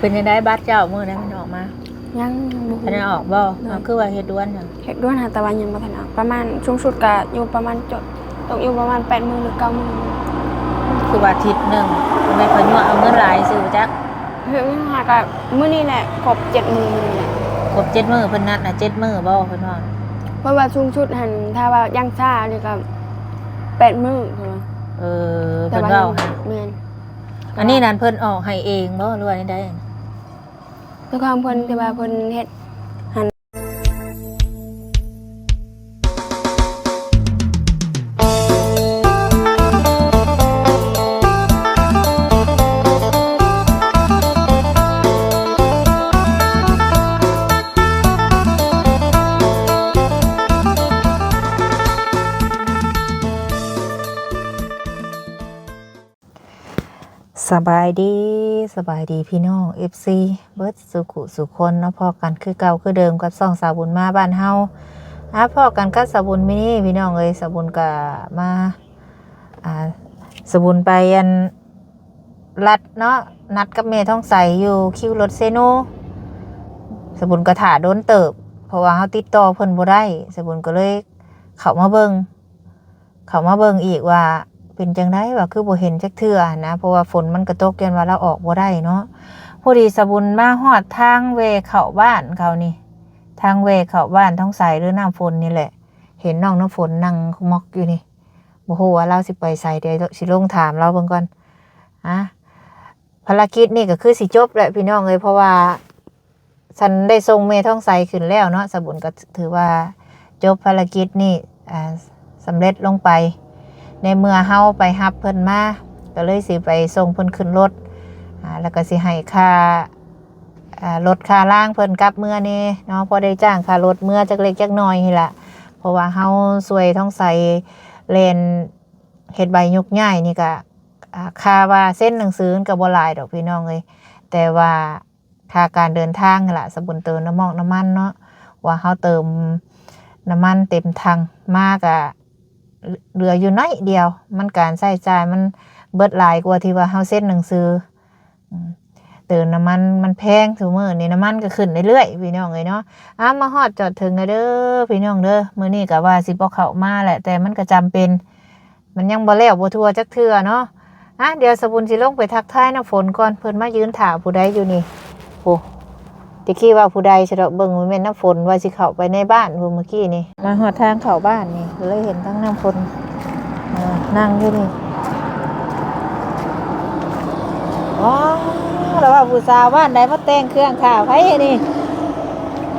ປັນຈັ່ງໃດບັດເຈົ້າ ມື້ໃດມັນອອກມາ? ຍັງບໍ່ຮູ້ ບໍ່ທັນໄດ້ອອກບໍ່? ໂດຍ ເອົາ ຄືວ່າເຮັດດ່ວນຫຍັງ? ເຮັດດ່ວນຫັ້ນ ແຕ່ວ່າຍັງບໍ່ທັນອອກ ປະມານສູງສຸດກະຢູ່ປະມານ ຕົກຢູ່ປະມານແປດມື້ ຫຼື ເກົ້າມື້. ຄືວ່າທິດໜຶ່ງ ແມ່ນເຂົາຍົວະເອົາເງິນຫຼາຍຊື່ບໍ່ຈັກ. ເຮັດຫຍັງຫາກະມື້ນີ້ແຫຼະ ຄົບເຈັດມື້ນີ້ແຫຼະ. ຄົບເຈັດມື້ ເພິ່ນນັດນະ ເຈັດມື້ບໍ່ ເພິ່ນວ່າ? ເພິ່ນວ່າສູງສຸດຫັ້ນ ຖ້າວ່າຢ່າງຊ້ານີ້ກະແປດມື້ ເພິ່ນວ່າ. ເອີ ເພິ່ນເວົ້າຫັ້ນ. ແມ່ນ. ອັນນີ້ນັ້ນເພິ່ນອອກໃຫ້ເອງບໍ່ ຫຼືວ່າແນວໃດ? ແຕ່ຂອງເພິ່ນ ແຕ່ວ່າເພິ່ນເຮັດຫັ້ນ. ສະບາຍດີ ສະບາຍດີພີ່ນ້ອງເອັຟຊີເບິດສູ່ຜູ້ສູ່ຄົນເນາະ. ພໍ້ກັນຄືເກົ່າຄືເດີມກັບຊ່ອງສາວບຸນມາບ້ານເຮົາ. ອາ ພໍ້ກັນກັບສາວບຸນມື້ນີ້ພີ່ນ້ອງເອີຍ, ສາວບຸນກະມາ ອາ ສາວບຸນໄປອັນລັດເນາະ, ນັດກັບແມ່ທອງໃສຢູ່ຄິວລົດເຊໂນ. ສາວບຸນກະຖ້າດົນເຕີບ ເພາະວ່າເຮົາຕິດຕໍ່ເພິ່ນບໍ່ໄດ້, ສາວບຸນກະເລີຍເຂົ້າມາເບິ່ງ ເຂົ້າມາເບິ່ງອີກວ່າເປັນຈັ່ງໃດ ວ່າຄືບໍ່ເຫັນຈັກເທື່ອຫັ້ນນະ, ເພາະວ່າຝົນມັນກະຕົກ ຢ້ານວ່າລາວອອກບໍ່ໄດ້ເນາະ. ພໍດີສາວບຸນມາຮອດທາງແວ່ເຂົ້າບ້ານເຂົານີ້, ທາງແວ່ເຂົ້າບ້ານທອງໃສ ຫຼື ນ້ຳຝົນນີ້ແຫຼະ, ເຫັນນ້ອງນ້ຳຝົນນັ່ງໝອກຢູ່ນີ້. ບໍ່ຮູ້ວ່າລາວຊິໄປໃສ, ດຽວຊິລົງຖາມລາວເບິ່ງກ່ອນ. ອາ ພາລະກິດນີ້ກະຄືຊິຈົບແຫຼະພີ່ນ້ອງເອີຍ, ເພາະວ່າ ສັນໄດ້ສົ່ງແມ່ທອງໃສຂຶ້ນແລ້ວເນາະ, ສາວບຸນກໍຖືວ່າຈົບພາລະກິດນີ້ ອາ ສຳເລັດລົງໄປ. ໃນເມື່ອເຮົາໄປຮັບເພິ່ນມາ ກໍເລີຍຊິໄປສົ່ງເພິ່ນຂຶ້ນລົດ ອາ ແລ້ວກໍຊິໃຫ້ຄ່າ ອາ ລົດຄ່າລາງເພິ່ນກັບເມືອແດ່ເນາະ, ພໍໄດ້ຈ້າງຄ່າລົດເມືອຈັກເລັກຈັກນ້ອຍນີ້ລະ, ເພາະວ່າເຮົາຊ່ວຍທອງໃສແລ່ນເຮັດໃບຍົກຍ້າຍນີ້ກະ ອາ ຄ່າວ່າເຊັນໜັງສືມັນກະບໍ່ຫຼາຍດອກພີ່ນ້ອງເອີຍ, ແຕ່ວ່າ ຄ່າການເດີນທາງຫັ້ນລະ ສາວບຸນເຕີມນ້ຳມັນເນາະ, ວ່າເຮົາເຕີມນ້ຳມັນເຕັມຖັງມາກະເຫຼືອຢູ່ໜ້ອຍດຽວ, ມັນການໃຊ້ຈ່າຍມັນເບິດຫຼາຍກວ່າທີ່ວ່າເຮົາເຊັນໜັງສື. ອືມ ເຕີມນ້ຳມັນມັນແພງ, ຊຸມື້ນີ້ນ້ຳມັນກະຂຶ້ນເລື້ອຍໆ ພີ່ນ້ອງເອີຍເນາະ. ອາ ມາຮອດຈອດເຖິງແລ້ວເດີພີ່ນ້ອງເດີ, ມື້ນີ້ກະວ່າຊິບໍ່ເຂົ້າມາແຫຼະ ແຕ່ມັນກະຈຳເປັນ ມັນຍັງບໍ່ແລ້ວບໍ່ທົ່ວຈັກເທື່ອເນາະ. ອະ ດຽວສາວບຸນຊິລົງໄປທັກທາຍນ້ຳຝົນກ່ອນ, ເພິ່ນມາຢືນຖ້າຜູ້ໃດຢູ່ນີ້. ໂອ້ ແຕ່ຄິດວ່າຜູ້ໃດຊະດອກ, ເບິ່ງບໍ່ແມ່ນນ້ຳຝົນ, ວ່າຊິເຂົ້າໄປໃນບ້ານພຸ້ນເມື່ອກີ້ນີ້. ມາຮອດທາງເຂົ້າບ້ານນີ້ ກໍເລີຍເຫັນທັງນ້ຳຝົນ ເອີ ນັ່ງຢູ່ນີ້. ອໍ ລະວ່າຜູ້ສາວບ້ານໃດມາແຕ່ງເຄື່ອງຖ້າໃຜນີ້?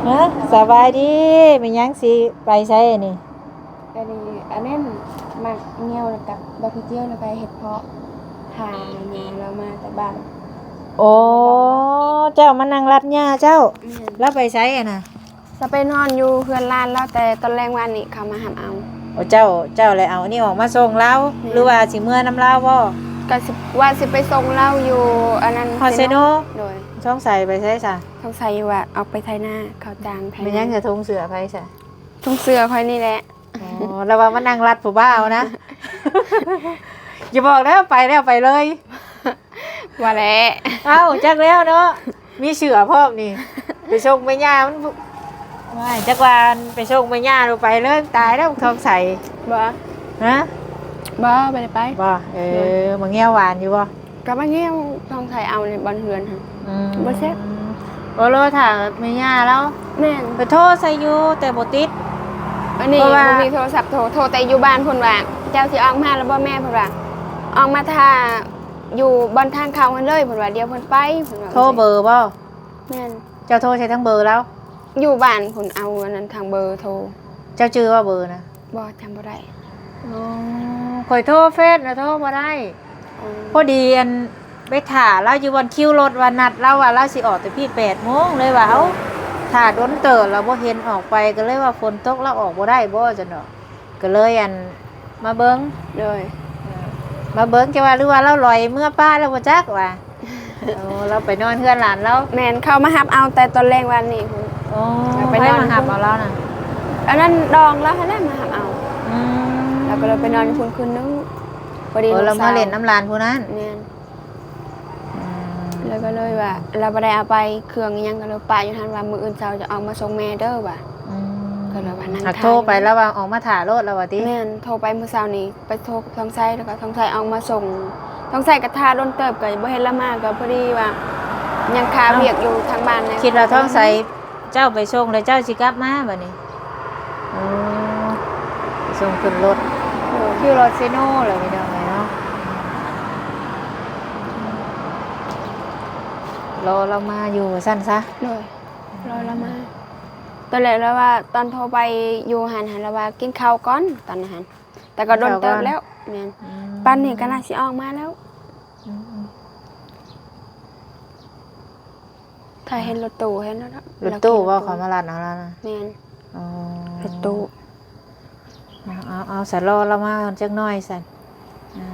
ຮະ ສະບາຍດີ, ແມ່ນຫຍັງຊິໄປໃສນີ້? ອັນນີ້ ອັນນັ້ນໝາກງຽວກັບດອກກະເຈີຍ ແລ້ວກະເຫັດເຜາະ ຖ້າແມ່ລາວມາແຕ່ບ້ານ. ໂອ້ ເຈົ້າມານັ່ງລັດຍ່າເຈົ້າ. ແມ່ນ. ລາວໄປໃສຫັ້ນນະ? ລາວໄປນອນຢູ່ເຮືອນຫຼານລາວ ແຕ່ຕອນແລງວານນີ້ເຂົາມາຮັບເອົາ. ໂອ້ ເຈົ້າ ເຈົ້າແຫຼະເອົາອັນນີ້ອອກມາສົ່ງລາວ. ແມ່ນ. ຫຼືວ່າຊິເມືອນຳລາວບໍ່? ກະຊິ ວ່າຊິໄປສົ່ງລາວຢູ່ອັນນັ້ນ ຮອດເຊໂນ. ເຊໂນ. ໂດຍ. ທອງໃສໄປໃສຊະ? ທອງໃສວ່າອອກໄປໄຖນາ ເຂົາຈ້າງໄຖນາ. ແມ່ນຫຍັງຈະຖົງເສື້ອໃຜຊະ? ຖົງເສື້ອຂ້ອຍນີ້ແຫຼະ. ອໍ ລະວ່າມານັ່ງລັດຜູ້ບ່າວນະ. ຢ່າບອກເດີ ໄປແລ້ວໄປເລີຍ. ວ່າແຫຼະ. ເອົ້າ ຈັກແລ້ວເນາະ, ມີເສື້ອພ້ອມນີ້. ໄປສົ່ງແມ່ຍ່າມັນ ວ້າຍ ຈັກວ່າໄປສົ່ງແມ່ຍ່າ ໄປເລີຍ. ຕາຍແລ້ວທອງໃສ. ບໍ່. ຮະ? ບໍ່ ບໍ່ໄດ້ໄປ. ບໍ່. ເອີ ໂດຍ. ໝາກງຽວຫວານຢູ່ບໍ່? ກໍມາງຽວທອງໃສເອົາໃນບ່ອນເຮືອນຫັ້ນ. ອືມ ບໍ່ແຊບ. ໂອໂລ ຖ້າແມ່ຍ່າລາວ. ແມ່ນ. ໄປໂທໃສ່ຢູ່ແຕ່ບໍ່ຕິດ. ອັນນີ້ ເພາະວ່າ ບໍ່ມີໂທລະສັບໂທ, ໂທແຕ່ຢູ່ບ້ານພຸ້ນວ່າ ເຈົ້າຊິອອກມາແລ້ວບໍ່ແມ່? ເພິ່ນວ່າ ອອກມາຖ້າຢູ່ບ່ອນທາງເຂົ້າຫັ້ນເລີຍ ເພິ່ນວ່າ ດຽວເພິ່ນໄປ ເພິ່ນວ່າ. ໂທເບີບໍ່? ແມ່ນ. ເຈົ້າໂທໃສ່ທາງເບີລາວ? ຢູ່ບ້ານພຸ້ນ ເອົາອັນນັ້ນທາງເບີໂທ. ເຈົ້າຈື່ວ່າເບີນະ? ບໍ່ ຈຳບໍ່ໄດ້. ອໍ ຂ້ອຍໂທເຟສນະ ໂທບໍ່ໄດ້. ອໍ ພໍດີອັນໄປຖ້າລາວຢູ່ບ່ອນຄິວລົດ ວ່ານັດລາວວ່າລາວຊິອອກແຕ່ພີ້ແປດໂມງ ເລີຍວ່າ ເອົ້າ ຖ້າດົນເຕີບລາວບໍ່ເຫັນອອກໄປ ກໍເລີຍວ່າຝົນຕົກລາວອອກບໍ່ໄດ້ບໍ່ ຊັ້ນດອກ. ກໍເລີຍອັນ ມາເບິ່ງ. ໂດຍ. ມາເບິ່ງ ຈະວ່າ ຫຼືວ່າລາວລອຍເມືອປ່າແລ້ວບໍ່ຈັກວ່າ. ໂອ້ ລາວໄປນອນເຮືອນຫຼານລາວ. ແມ່ນ ເຂົາມາຮັບເອົາແຕ່ຕອນແລງວານນີ້ພຸ້ນ. ອໍ ລາວໄປນອນ. ໃຜມາຮັບເອົາລາວນະ? ອັນນັ້ນ ດອງລາວຫັ້ນແຫຼະມາຮັບເອົາ. ອືມ ລາວກໍເລີຍໄປນອນຢູ່ພຸ້ນຄືນໜຶ່ງ. ພໍດີ ເອີ ລາວມາຫຼິ້ນນຳຫຼານຜູ້ນັ້ນ. ແມ່ນ. ອືມ ແລ້ວກໍເລີຍວ່າລາວບໍ່ໄດ້ເອົາໄປ ເຄື່ອງອີ່ຫຍັງ ກໍເລີຍປະຢູ່ຫັ້ນ ວ່າມື້ອື່ນເຊົ້າຈະອອກມາສົ່ງແມ່ເດີວ່າ. ອືມ ກໍເລີຍວ່ານັ່ງ ຫາກໂທໄປ ລາວວ່າອອກມາຖ້າໂລດ ລາວວ່າຕິ. ແມ່ນ ໂທໄປມື້ເຊົ້ານີ້ ໄປໂທທອງໄຊ ແລ້ວກໍທອງໄຊອອກມາສົ່ງ. ທອງໄຊກໍຖ້າດົນເຕີບ ກໍບໍ່ເຫັນລາວມາ ກໍພໍດີວ່າຍັງຄາວຽກຢູ່ທາງບ້ານແດ່. ຄິດວ່າທອງໄຊ ເຈົ້າໄປສົ່ງແລ້ວເຈົ້າຊິກັບມາບັດນີ້. ເອີ ໄປສົ່ງຂຶ້ນລົດ ໂດຍ ຂີ່ລົດເຊໂນແຫຼະພີ່ນ້ອງເອີຍເນາະ. ລໍລາວມາຢູ່ວ່າຊັ້ນຊະ. ໂດຍ ລໍລາວມາ. ຕອນແລກລາວວ່າ ຕອນໂທໄປຢູ່ຫັ້ນຫັ້ນ ລາວວ່າກິນເຂົ້າກ່ອນຕອນນັ້ນຫັ້ນ ແຕ່ກໍດົນເຕີບແລ້ວ. ແມ່ນ ອືມ ປານນີ້ກໍໜ້າຊິອອກມາແລ້ວ. ອືມ ຖ້າເຫັນລົດຕູ້ ເຫັນແລ້ວເນາະ. ລົດຕູ້ບໍ່ ເຂົາມາລັດເອົາລາວນະ? ແມ່ນ. ອໍ ລົດຕູ້. ເອົາ ເອົາ ເອົາ ສະລໍລາວມາກ່ອນຈັກໜ້ອຍຊັ້ນ. ອ່າ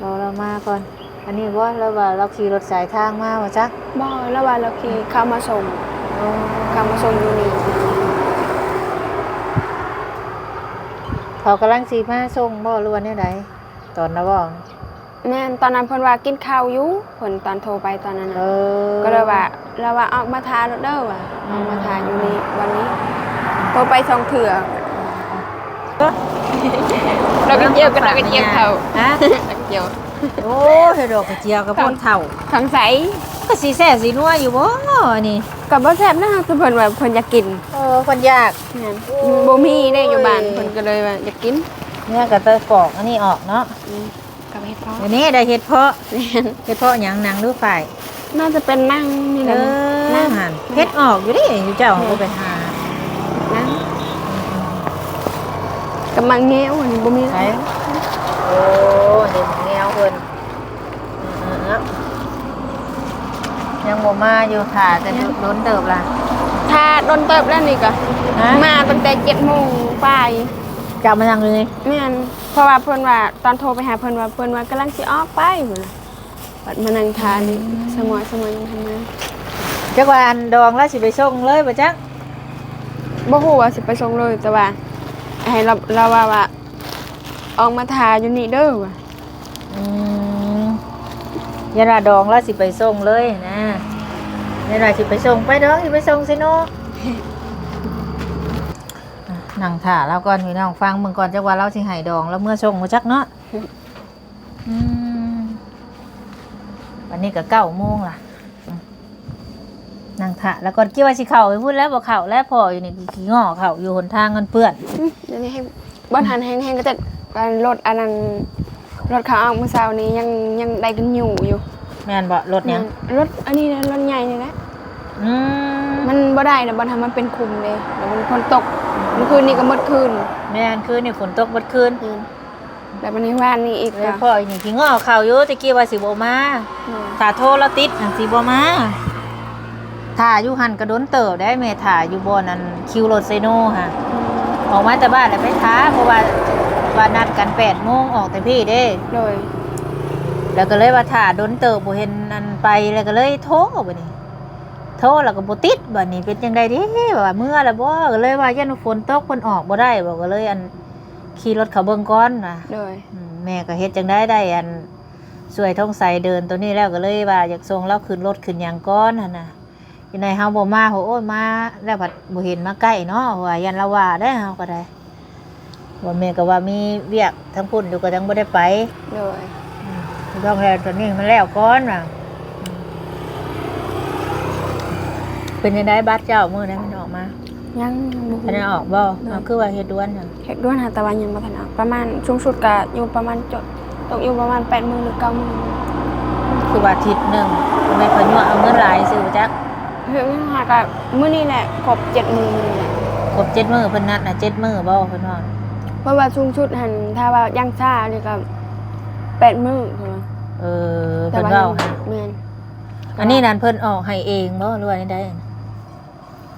ລໍລາວມາກ່ອນ. ອັນນີ້ບໍ່ ລາວວ່າລາວຂີ່ລົດສາຍທາງມາວ່າຊັ້ນ. ບໍ່ ລາວວ່າລາວຂີ່ເຂົ້າມາສົ່ງ. ອໍ ເຂົ້າມາສົ່ງຢູ່ນີ້. ເຂົາກຳລັງຊິມາສົ່ງບໍ່ ຫຼືວ່າແນວໃດ? ຕອນລາວເວົ້າ ແມ່ນ ຕອນນັ້ນເພິ່ນວ່າກິນເຂົ້າຢູ່ ເພິ່ນຕອນໂທໄປຕອນນັ້ນນະ. ເອີ ກໍເລີຍວ່າ ລາວວ່າອອກມາຖ້າໂລດເດີວ່າ ອືມ ອອກມາຖ້າຢູ່ນີ້ວັນນີ້. ໂທໄປສອງເທື່ອ. ດອກກະເຈຍວກັບດອກກະເຈຍວເຂົ້າ. ຮະ? ດອກກະເຈຍວ. ໂອ້ຍ ດອກກະເຈຍວກັບພວກເຂົ້າ ທາງໃສ ກໍຊິແຊບຊິນົວຢູ່ບໍ່ອັນນີ້? ກໍບໍ່ແຊບນະ ແຕ່ເພິ່ນວ່າເພິ່ນຢາກກິນ. ເອີ ເພິ່ນຢາກ. ແມ່ນ. ໂອ້ຍ ບໍ່ມີເດ້ຢູ່ບ້ານ ເພິ່ນກໍເລີຍວ່າຢາກກິນ. ເມືອກໍໄປປອກອັນນີ້ອອກເນາະ. ອືມ ກັບເຫັດເພາະ. ອັນນີ້ໄດ້ເຫັດເພາະ. ແມ່ນ. ເຫັດເພາະຫຍັງ? ໜັງຫຼືຝ້າຍ? ໜ້າຈະເປັນໜັງນີ້ແຫຼະ. ເອີ ນະ ເຫັດອອກຢູ່ເດ້ ຢູ່ເຈົ້າ ແມ່ນ ກໍໄປຫາ ໜັງ ອືມໆ ກັບໝາກແງວ ອັນນີ້ບໍ່ມີ. ໃສ? ໂອ້ ເຫັດໝາກແງວເພິ່ນ. ເອີໆ ຍັງບໍ່ມາຢູ່ ຖ້າແຕ່ ແມ່ນ ດົນເຕີບລະ ຖ້າດົນເຕີບແລ້ວນີ້ກະ ຮະ? ມາຕັ້ງແຕ່ເຈັດໂມງປາຍ ຈະມານັ່ງຢູ່ນີ້. ແມ່ນ. ເພາະວ່າເພິ່ນວ່າ ຕອນໂທໄປຫາເພິ່ນວ່າ ເພິ່ນວ່າກຳລັງຊິອອກໄປພຸ້ນນະ ບັດມານັ່ງຖ້ານີ້ ອືມ ສະໝໍ ສະໝໍຍັງທັນມາ. ຈັກວ່າອັນດອງລາວຊິໄປສົ່ງເລີຍບໍ່ຈັກ? ບໍ່ຮູ້ວ່າຊິໄປສົ່ງເລີຍ ແຕ່ວ່າໃຫ້ລາວ ລາວວ່າ ວ່າອອກມາຖ້າຢູ່ນີ້ເດີວ່າ. ອືມ ຢ້ານວ່າດອງລາວຊິໄປສົ່ງເລີຍນະ ຢ້ານວ່າຊິໄປສົ່ງ ໄປດອງ ຊິໄປສົ່ງໃສເນາະ. ນັ່ງຖ້າລາວກ່ອນ ພີ່ນ້ອງ ຟັງເບິ່ງກ່ອນ ຈັກວ່າລາວຊິໃຫ້ດອງລາວເມືອສົ່ງບໍ່ຈັກເນາະ. ອືມ ບັດນີ້ກໍເກົ້າໂມງລະ ອືມ ນັ່ງຖ້າລາວກ່ອນ ຄິດວ່າຊິເຂົ້າໄປພຸ້ນແລ້ວ ບໍ່ເຂົ້າແລ້ວ ພໍ້ຢູ່ນີ້ຂີ້ງໍ້ເຂົ້າຢູ່ ຫົນທາງມັນເປື້ອນ. ອືມ ດຽວນີ້ແຮງ ບ່ອນຫັ້ນແຮງ ແຮງກະຈັກ ອັນລົດອັນນັ້ນ ລົດເຂົາອອກມື້ເຊົ້ານີ້ ຍັງ ຍັງໄດ້ກັນຢູ່ຢູ່. ແມ່ນບໍ່? ລົດຫຍັງ? ແມ່ນ ລົດອັນນີ້ນະ ລົດໃຫຍ່ນີ້ແຫຼະ. ອືມ ມັນບໍ່ໄດ້ນະ ບ່ອນຫັ້ນມັນເປັນຂຸມເດ້ ແລ້ວມັນຝົນຕົກ ມື້ຄືນນີ້ກໍໝົດຄືນ. ແມ່ນ ຄືນນີ້ຝົນຕົກໝົດຄືນ. ອືມ ແລ້ວບັດນີ້ວານນີ້ອີກ ເອີ ກໍພໍ້ອີກນີ້ ຂີ້ງໍ້ເຂົ້າຢູ່ ແຕ່ກີ້ວ່າຊິບໍ່ມາ. ອືມ ຖ້າໂທລາວຕິດຫັ້ນຊິບໍ່ມາ. ຖ້າຢູ່ຫັ້ນກໍດົນເຕີບໄດ໋ ແມ່ຖ້າຢູ່ບ່ອນອັນຄິວລົດເຊໂນຫັ້ນ. ອືມ ອອກມາແຕ່ບ້ານແລ້ວໄປຖ້າ ເພາະວ່າ ວ່ານັດກັນແປດໂມງ ອອກແຕ່ພີ້ເດ້. ໂດຍ ແລ້ວກໍເລີຍວ່າຖ້າດົນເຕີບ ບໍ່ເຫັນອັນໄປ ແລ້ວກໍເລີຍໂທບັດນີ້ ໂທແລ້ວກໍບໍ່ຕິດ. ບັດນີ້ເປັນຈັ່ງໃດເດ ວ່າເມືອແລ້ວບໍ່? ກໍເລີຍວ່າຢ້ານຝົນຕົກ ເພິ່ນອອກບໍ່ໄດ້ບໍ່ ກໍເລີຍອັນ ຂີ່ລົດເຂົ້າເບິ່ງກ່ອນວ່າ. ໂດຍ ອືມ ແມ່ກໍເຮັດຈັ່ງໃດໄດ້ ອັນ ຊ່ວຍທອງໄຊເດີນໂຕນີ້ແລ້ວ ກໍເລີຍວ່າຢາກສົ່ງລາວຂຶ້ນລົດຂຶ້ນຫຍັງກ່ອນຫັ້ນນະ. ຢູ່ໃນເຮົາບໍ່ມາ ໂອ້ຍ ມາແລ້ວພັດບໍ່ເຫັນມາໃກ້ເນາະ ເພາະວ່າຢ້ານລາວວ່າໄດ໋ ເຮົາກໍໄດ້ ວ່າແມ່ກໍວ່າມີວຽກທາງພຸ້ນຢູ່ ກໍຍັງບໍ່ໄດ້ໄປ. ໂດຍ ອືມ ຕ້ອງແລ້ວ ຕອນນີ້ມັນແລ້ວກ່ອນວ່າ. ເປັນຈັ່ງໃດບັດເຈົ້າ ມື້ໃດມັນອອກມາ? ຍັງ ຍັງບໍ່ຮູ້ ທັນໄດ້ອອກບໍ່? ໂດຍ ເອົາ ຄືວ່າເຮັດດ່ວນຫຍັງ? ເຮັດດ່ວນຫາ ແຕ່ວ່າຍັງບໍ່ທັນອອກ ປະມານສູງສຸດກະຢູ່ປະມານ ຕົກຢູ່ປະມານແປດມື້ ຫຼື ເກົ້າມື້. ຄືວ່າທິດໜຶ່ງ ແມ່ນເຂົາຍົວະເອົາເງິນຫຼາຍຊື່ບໍ່ຈັກ. ເຮັດຫາກະມື້ນີ້ແຫຼະ ຄົບເຈັດມື້ນີ້ແຫຼະ. ຄົບເຈັດມື້ ເພິ່ນນັດນະ ເຈັດມື້ບໍ່ ເພິ່ນວ່າ? ເພິ່ນວ່າສູງສຸດຫັ້ນ ຖ້າວ່າຢ່າງຊ້ານີ້ກະແປດມື້ ເພິ່ນວ່າ. ເອີ ເພິ່ນເວົ້າຫັ້ນ. ແມ່ນ. ອັນນີ້ນັ້ນເພິ່ນອອກໃຫ້ເອງບໍ່ ຫຼືວ່າແນວໃດ?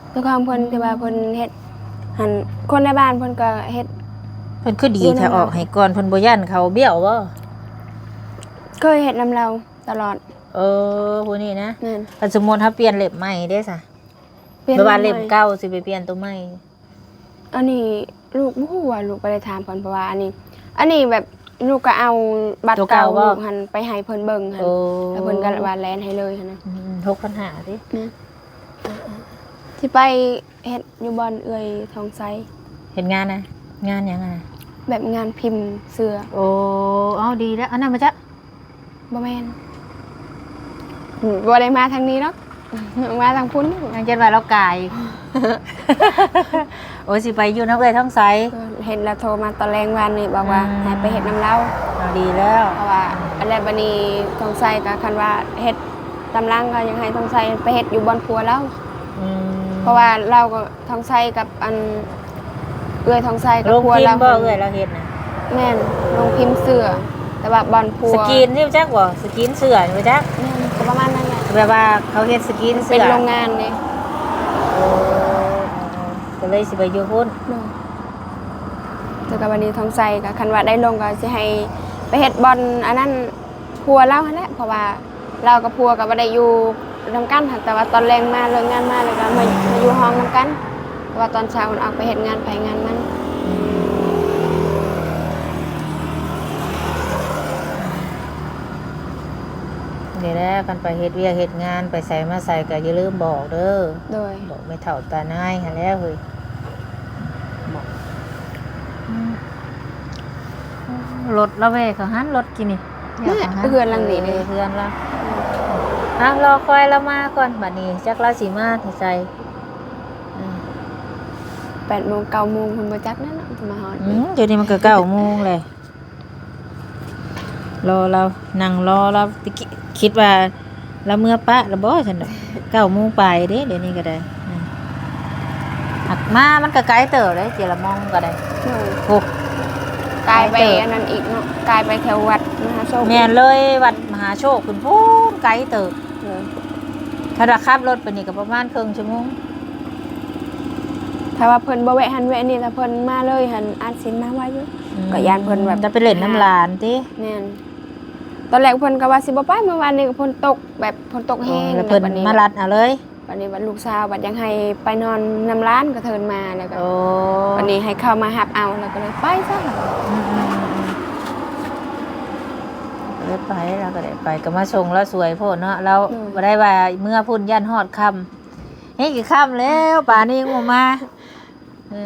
ແຕ່ຂອງເພິ່ນ ອືມ ທີ່ວ່າເພິ່ນເຮັດຫັ້ນ ຄົນໃນບ້ານເພິ່ນກໍເຮັດ. ເພິ່ນຄືດີແທ້ ຢູ່ນຳ ອອກໃຫ້ກ່ອນ ເພິ່ນບໍ່ຢ້ານເຂົາບ້ຽວບໍ່? ເຄີຍເຮັດນຳລາວຕະຫຼອດ. ເອີ ຜູ້ນີ້ນະ. ແມ່ນ. ຄັນສົມມຸດເຮົາປ່ຽນເຫຼັ້ມໃໝ່ເດ້ຊະ? ແບບວ່າເຫຼັ້ມເກົ່າຊິໄປປ່ຽນໂຕໃໝ່. ອັນນີ້ລູກບໍ່ຮູ້ວ່າ ລູກບໍ່ໄດ້ຖາມເພິ່ນ ເພາະວ່າອັນນີ້ ອັນນີ້ແບບ ລູກກໍເອົາບັດເກົ່າລູກຫັ້ນໄປໃຫ້ເພິ່ນເບິ່ງຫັ້ນ ແລ້ວເພິ່ນກໍວ່າແລ່ນໃຫ້ເລີຍຫັ້ນນະ. ອືມ ຫົກພັນຫ້າຕິ. ແມ່ນ. ຊິໄປເຮັດຢູ່ບ່ອນເອື້ອຍທອງໄຊ. ເຮັດງານນະ? ງານຫຍັງຫັ້ນນະ? ແບບງານພິມເສື້ອ. ໂອ້ ເອົາ ດີແລ້ວ. ອັນນັ້ນມາຈາກ ບໍ່ແມ່ນ ບໍ່ໄດ້ມາທາງນີ້ດອກ ມາທາງພຸ້ນ. ຍັງຈະວ່າລາວກາຍ. ໂອ້ ຊິໄປຢູ່ນຳເອື້ອຍທອງໄຊ. ເອີ ເຫັນລາວໂທມາຕອນແລງວານນີ້ ບອກວ່າ ອືມ ໃຫ້ໄປເຮັດນຳລາວ. ເອົາ ດີແລ້ວ ເພາະວ່າ ອືມ ອັນແລກ ບັດນີ້ທອງໄຊກໍຄັນວ່າເຮັດຕາມຫຼັງ ກໍຢາກໃຫ້ທອງໄຊໄປເຮັດຢູ່ບ່ອນຜົວລາວ. ອືມ ເພາະວ່າລາວກໍ ທອງໄຊກັບອັນ ເອື້ອຍທອງໄຊກັບຜົວລາວຫັ້ນ ໂຮງພິມບໍ່ເອື້ອຍລາວເຮັດນະ? ແມ່ນ ໂຮງພິມເສື້ອ ແຕ່ວ່າບ່ອນຜົວ ສະກຣີນນີ້ຮູ້ຈັກບໍ່? ສະກຣີນເສື້ອນີ້ຮູ້ຈັກ? ແມ່ນ ກໍປະມານນັ້ນແຫຼະ ແບບວ່າເຂົາເຮັດສະກຣີນເສື້ອ ເປັນໂຮງງານເດ້. ໂອ້ ກໍເລີຍຊິໄປຢູ່ພຸ້ນ. ໂດຍ ແລ້ວກໍບັດນີ້ທອງໄຊກໍຄັນວ່າໄດ້ລົງກໍຊິໃຫ້ໄປເຮັດບ່ອນອັນນັ້ນ ຜົວລາວຫັ້ນແຫຼະ ເພາະວ່າລາວກັບຜົວກໍບໍ່ໄດ້ຢູ່ນຳກັນ ແຕ່ວ່າຕອນແລງມາເລີກງານມາ ແລ້ວກໍມາ ມາຢູ່ຫ້ອງນຳກັນ ເພາະວ່າຕອນເຊົ້າອອກໄປເຮັດງານໃຜງານມັນ. ນີ້ແຫຼະ ຄັນໄປເຮັດວຽກເຮັດງານ ໄປໃສມາໃສກໍຢ່າລືມບອກເດີ. ໂດຍ ບອກແມ່ເຖົ້າຕານາຍຫັ້ນແຫຼະເຮີ້ຍ. ລົດລາວແວ່ເຂົ້າຫັ້ນ ລົດກີ້ນີ້ ເຮືອນຫຼັງນີ້ເດ້ ເຮືອນລາວ. ອ່ະ ລໍຄອຍລາວມາກ່ອນ ບັດນີ້ຈັກລາວຊິມາແຕ່ໃສ. ແປດໂມງ ເກົ້າໂມງພຸ້ນບໍ່ຈັກແລ້ວເນາະ ຊິມາຮອດ. ອືມ ດຽວນີ້ມັນກໍເກົ້າໂມງແລ້ວ. ລໍລາວ ນັ່ງລໍລາວ ຄິດວ່າລາວເມືອປະແລ້ວບໍ່ຊັ້ນດອກ. ເກົ້າໂມງປາຍເດ້ ດຽວນີ້ກໍໄດ້. ອືມ ຫາກມາມັນກໍໄກເຕີບເດ້ ເຈລະມອງກໍໄດ້. ໂດຍ ໂອ້ ກາຍໄປ ໄກເຕີບ ອັນນັ້ນອີກເນາະ ກາຍໄປແຖວວັດມະຫາໂຊກ. ແມ່ນ ເລີຍວັດມະຫາໂຊກຂຶ້ນພຸ້ນ ໄກເຕີບ. ໂດຍ ຖ້າວ່າຂັບລົດໄປນີ້ກໍປະມານເຄິ່ງຊົ່ວໂມງ. ຖ້າວ່າເພິ່ນບໍ່ແວະຫັ້ນແວະນີ້ ຖ້າເພິ່ນມາເລີຍຫັ້ນ ອາດຊິມາໄວຢູ່. ອືມ ກໍຢ້ານເພິ່ນແບບ ຈະໄປຫຼິ້ນນຳຫຼານຕິ. ແມ່ນ ຕອນແລກເພິ່ນກໍວ່າຊິບໍ່ໄປ ມື້ວານນີ້ກໍຝົນຕົກ ແບບຝົນຕົກແຮງ. ອໍ ແລ້ວເພິ່ນ ແລ້ວບັດນີ້ມາລັດເອົາເລີຍ. ບັດນີ້ບັດລູກສາວບັດຢາກໃຫ້ໄປນອນນຳຫຼານ ກະເທີນມາ ແລ້ວກໍ ໂອ້ ບັດນີ້ໃຫ້ເຂົາມາຮັບເອົາ ແລ້ວກໍເລີຍໄປຊະ. ອືມ ອືມ ອືມ ກໍເລີຍໄປ ລາວກໍໄດ້ໄປ ກໍມາສົ່ງລາວສວຍໂພດເນາະ. ລາວ ໂດຍ ບໍ່ໄດ້ວ່າເມືອພຸ້ນຢ້ານຮອດຄ່ຳ. ເຮີ້ຍ ຄ່ຳແລ້ວ ປານນີ້ຍັງບໍ່ມາ. ເອີ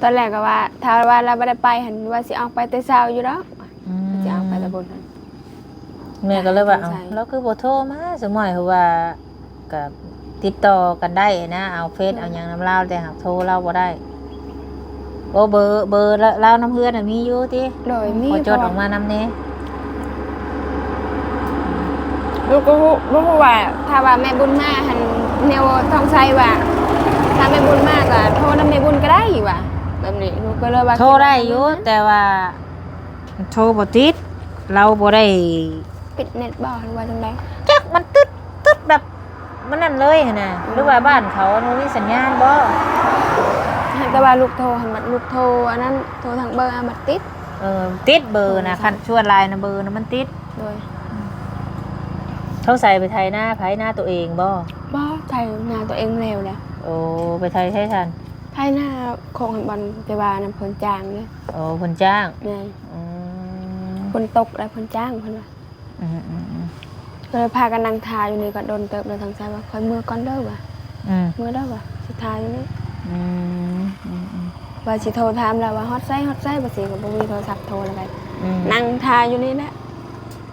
ຕອນແລກກໍວ່າ ຖ້າວ່າລາວບໍ່ໄດ້ໄປຫັ້ນ ວ່າຊິອອກໄປແຕ່ເຊົ້າຢູ່ດອກ. ອືມ ຊິອອກໄປແຕ່ພຸ້ນຫັ້ນ. ແມ່ກໍເລີຍວ່າ ເອົ້າ ລາວຄືບໍ່ໂທມາ ສົມມຸດວ່າ ກໍຕິດຕໍ່ກັນໄດ້ນະ ເອົາເຟສ ອືມ ເອົາຫຍັງນຳລາວ ແຕ່ຫາກໂທລາວບໍ່ໄດ້. ໂອ້ ເບີ ເບີລາວນຳເຮືອນນະມີຢູ່ຕິ? ໂດຍ ມີ ຂໍຈົດອອກມານຳແດ່. ລູກກໍຮູ້ ບໍ່ຮູ້ວ່າ ຖ້າວ່າແມ່ບຸນມາຫັ້ນ ແນວທອງໄຊວ່າ ຖ້າແມ່ບຸນມາກໍໂທນຳແມ່ບຸນກໍໄດ້ວ່າ ແບບນີ້. ລູກກໍເລີຍວ່າ ໂທໄດ້ຢູ່ ແຕ່ວ່າໂທບໍ່ຕິດ ລາວບໍ່ໄດ້ປິດເນັດບໍ່ ຫຼືວ່າຈັ່ງໃດ? ຈັກ ມັນຕຶດ ຕຶດແບບ ມັນນັ້ນເລີຍຫັ້ນນະ. ອືມ ຫຼືວ່າບ້ານເຂົາບໍ່ມີສັນຍານບໍ່? ແຕ່ວ່າລູກໂທຫັ້ນ ບັດລູກໂທອັນນັ້ນ ໂທທາງເບີ ມັນຕິດ. ເອີ ຕິດເບີນະ. ໂທ ຄັນສ່ວນຫຼາຍນະ ເບີນະມັນຕິດ. ໂດຍ. ອືມ ເຂົາໃສ່ໄປໄຖນາໃຜ? ນາຕົວເອງບໍ່? ບໍ່ ໄຖນາຕົວເອງແລ້ວແຫຼະ. ໂອ້ ໄປໄຖໃສຊັ້ນ? ໄຖນາຂອງອັນບ່ອນທີ່ວ່ານຳເພິ່ນຈ້າງເດ້. ໂອ້ ເພິ່ນຈ້າງ. ແມ່ນ. ອືມ ຝົນຕົກແລ້ວເພິ່ນຈ້າງ ເພິ່ນວ່າ. ອືມ ອືມ ອືມ ກໍເລີຍພາກັນນັ່ງຖ້າຢູ່ນີ້ກໍດົນເຕີບແລ້ວ. ທາງຊາຍວ່າ ຂ້ອຍເມືອກ່ອນເດີວ່າ. ອືມ ເມືອເດີວ່າ ຊິຖ້າຢູ່ນີ້. ອືມ ອືມ ອືມ ວ່າຊິໂທຖາມລາວວ່າຮອດໃສ ຮອດໃສ ວ່າຊິ ກໍບໍ່ມີໂທລະສັບໂທແລ້ວ. ອືມ ນັ່ງຖ້າຢູ່ນີ້ແຫຼະ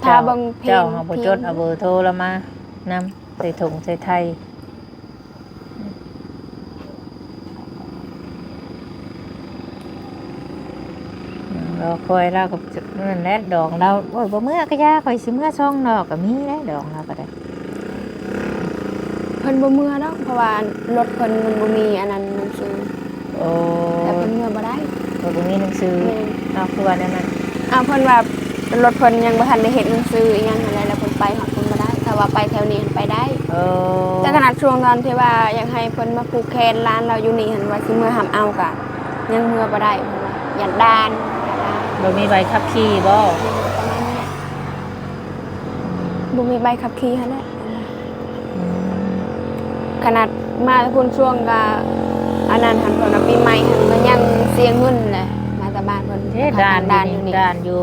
ຖ້າເບິ່ງເພງ. ເຈົ້າ ເຈົ້າຫາບໍ່ຈົດເອົາເບີໂທລາວມານຳ ໃສ່ຖົງໃສ່ໄຖ່. ລໍຄອຍລາວກໍນັ້ນແຫຼະ ດອງລາວ. ໂອ້ຍ ບໍ່ເມືອກະຢ່າ ຂ້ອຍຊິເມືອຊ່ອງນອກ. ກໍມີແຫຼະ ດອງລາວກໍໄດ້. ເພິ່ນບໍ່ເມືອດອກ ເພາະວ່າລົດເພິ່ນມັນບໍ່ມີອັນນັ້ນໜັງສື. ໂອ້ ແຕ່ເພິ່ນເມືອບໍ່ໄດ້. ເພິ່ນບໍ່ມີໜັງສື. ແມ່ນ. ເອົາ ຄືວ່າແນວນັ້ນ? ເອົາ ເພິ່ນວ່າ ລົດເພິ່ນຍັງບໍ່ທັນໄດ້ເຮັດໜັງສືອີ່ຫຍັງຫັ້ນແຫຼະ ແລ້ວເພິ່ນໄປຮອດພຸ້ນບໍ່ໄດ້. ຖ້າວ່າໄປແຖວນີ້ຫັ້ນໄປໄດ້. ໂອ້ ແຕ່ຂະໜາດຊ່ວງຕອນທີ່ວ່າຢາກໃຫ້ເພິ່ນມາຜູກແຂນຫຼານລາວຢູ່ນີ້ຫັ້ນ ວ່າຊິເມືອຮັບເອົາ ກະຍັງເມືອບໍ່ໄດ້ ເພິ່ນວ່າຢ້ານດ່ານ. ບໍ່ມີໃບຂັບຂີ່ບໍ່? ປະມານນີ້ແຫຼະ. ບໍ່ມີໃບຂັບຂີ່ຫັ້ນແຫຼະ. ອືມ ຂະໜາດມາພຸ້ນຊ່ວງກະອາ ນັ້ນຫັ້ນ ເພິ່ນວ່າປີໃໝ່ຫັ້ນກໍຍັງເສຍເງິນແຫຼະ ມາແຕ່ບ້ານເພິ່ນ ເດ້ ທາງ ດ່ານຢູ່ນີ້ ດ່ານຢູ່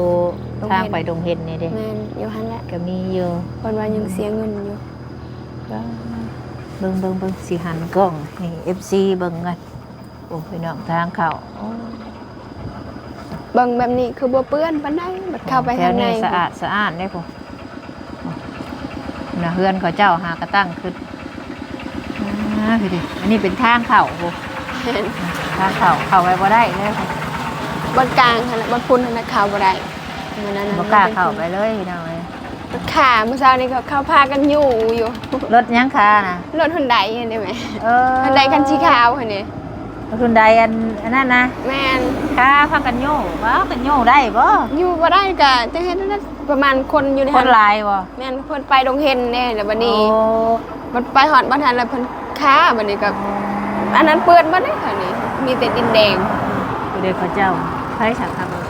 ໂຮງຮຽນ ທາງໄປດົງເຫັນນີ້ເດ້ ແມ່ນ ຢູ່ຫັ້ນແຫຼະ ກໍມີຢູ່ ເພິ່ນວ່າຍັງເສຍເງິນຢູ່. ເບິ່ງ ເບິ່ງ ເບິ່ງ ຊິຫັນກ້ອງໃຫ້ເອັຟຊີເບິ່ງກ່ອນ. ໂອ້ ພີ່ນ້ອງ ທາງເຂົ້າ ໂອ້ ເບິ່ງແບບນີ້ຄືບໍ່ເປື້ອນປານໃດ ບັດເຂົ້າໄປ ແຖວນີ້ ຂ້າງໃນ ສະອາດສະອ້ານເດ້ພຸ້ນນະ. ເຮືອນເຂົາເຈົ້າຫາກະຕັ້ງຂຶ້ນ ອ່າ ພີ່ເດ້ ອັນນີ້ເປັນທາງເຂົ້າພຸ້ນ ແມ່ນ ທາງເຂົ້າ ເຂົ້າໄປບໍ່ໄດ້ເລີຍ ບ່ອນກາງຫັ້ນແຫຼະ ບ່ອນພຸ້ນຫັ້ນນະ ເຂົ້າບໍ່ໄດ້ ມື້ນັ້ນນະ ບໍ່ກ້າເຂົ້າໄປເລີຍ ພີ່ນ້ອງເອີຍ. ຂ້າ ມື້ເຊົ້ານີ້ກໍເຂົາພາກັນຍູ້ຢູ່ ລົດຫຍັງຄານະ? ລົດຮຸນໄດຫັ້ນເດ້ແມ່ ເອີ ຮຸນໄດຄັນສີຂາວຫັ້ນເດ້ ຮຸນໄດອັນ ອັນນັ້ນນະ ແມ່ນ ຄາພາກັນຍູ້ ວ້າວ ກັນຍູ້ໄດ້ບໍ່? ຍູ້ບໍ່ໄດ້ກໍຈະເຮັດແນວໃດ ປະມານຄົນຢູ່ໃນ ຄົນຫຼາຍບໍ່? ແມ່ນ ເພິ່ນໄປດົງເຫັນເດ້ ແລ້ວບັດນີ້ ໂອ້ ມັນໄປຮອດບໍ່ທັນ ແລ້ວເພິ່ນຄາ ບັດນີ້ກໍ ອໍ ອັນນັ້ນເປື້ອນໝົດເດ້ ແຖວນີ້ມີແຕ່ດິນແດງ ຜູ້ໃດເຂົາເຈົ້າ ໃຜສັກຂັບລົດ?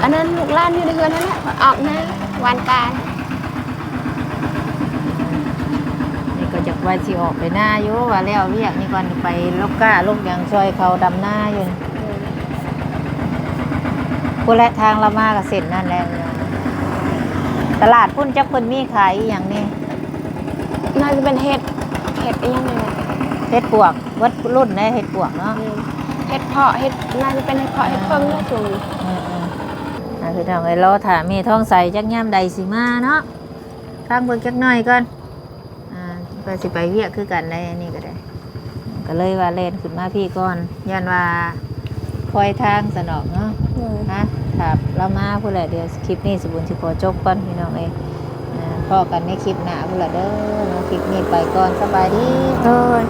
ອັນນັ້ນລູກຫຼານຢູ່ໃນເຮືອນຫັ້ນແຫຼະ ອອກນາຫວ່ານປາ. ນີ້ກໍຈັກວ່າຊິອອກໄປນາຢູ່ ວ່າແລ້ວວຽກນີ້ກ່ອນ ໄປລົກກ້າລົກຫຍັງຊ່ອຍເຂົາດຳນາຢູ່. ພຸ້ນແຫຼະ ທາງລາວມາກໍເສັ້ນນັ້ນແຫຼະ. ຕະຫຼາດພຸ້ນຈັກເພິ່ນມີຂາຍອີ່ຫຍັງແດ່? ໜ້າຈະເປັນເຫັດ ເຫັດອີ່ຫຍັງນີ້ແຫຼະ ເຫັດປວກ ເບິດລຸ້ນໃດເຫັດປວກເນາະ. ອືມ ເຫັດເຜາະ ເຫັດ ໜ້າຈະເປັນເຫັດເຜາະ ເຫັດເຜິ້ງເນາະ ຊ່ວງນີ້. ເອີໆ ອ່າ ພີ່ນ້ອງເອີຍ ລໍຖ້າແມ່ທອງໃສຈັກຍາມໃດຊິມາເນາະ. ຟັງເບິ່ງຈັກໜ້ອຍກ່ອນ ອ່າ ເພິ່ນຊິໄປວຽກຄືກັນໄດ໋ ອັນນີ້ກໍໄດ້ ກໍເລີຍວ່າແລ່ນຂຶ້ນມາພີ້ກ່ອນ ຢ້ານວ່າຄອຍທາງຊັ້ນດອກເນາະ. ໂດຍ ຮະ ຖ້າລາວມາພຸ້ນແຫຼະ. ດຽວຄລິບນີ້ສະບຸນຊິຂໍຈົບກ່ອນ ພີ່ນ້ອງເອີຍ ອ່າ ພໍ້ກັນໃນຄລິບໜ້າພຸ້ນລະເດີເນາະ. ຄລິບນີ້ໄປກ່ອນ ສະບາຍດີ. ໂດຍ.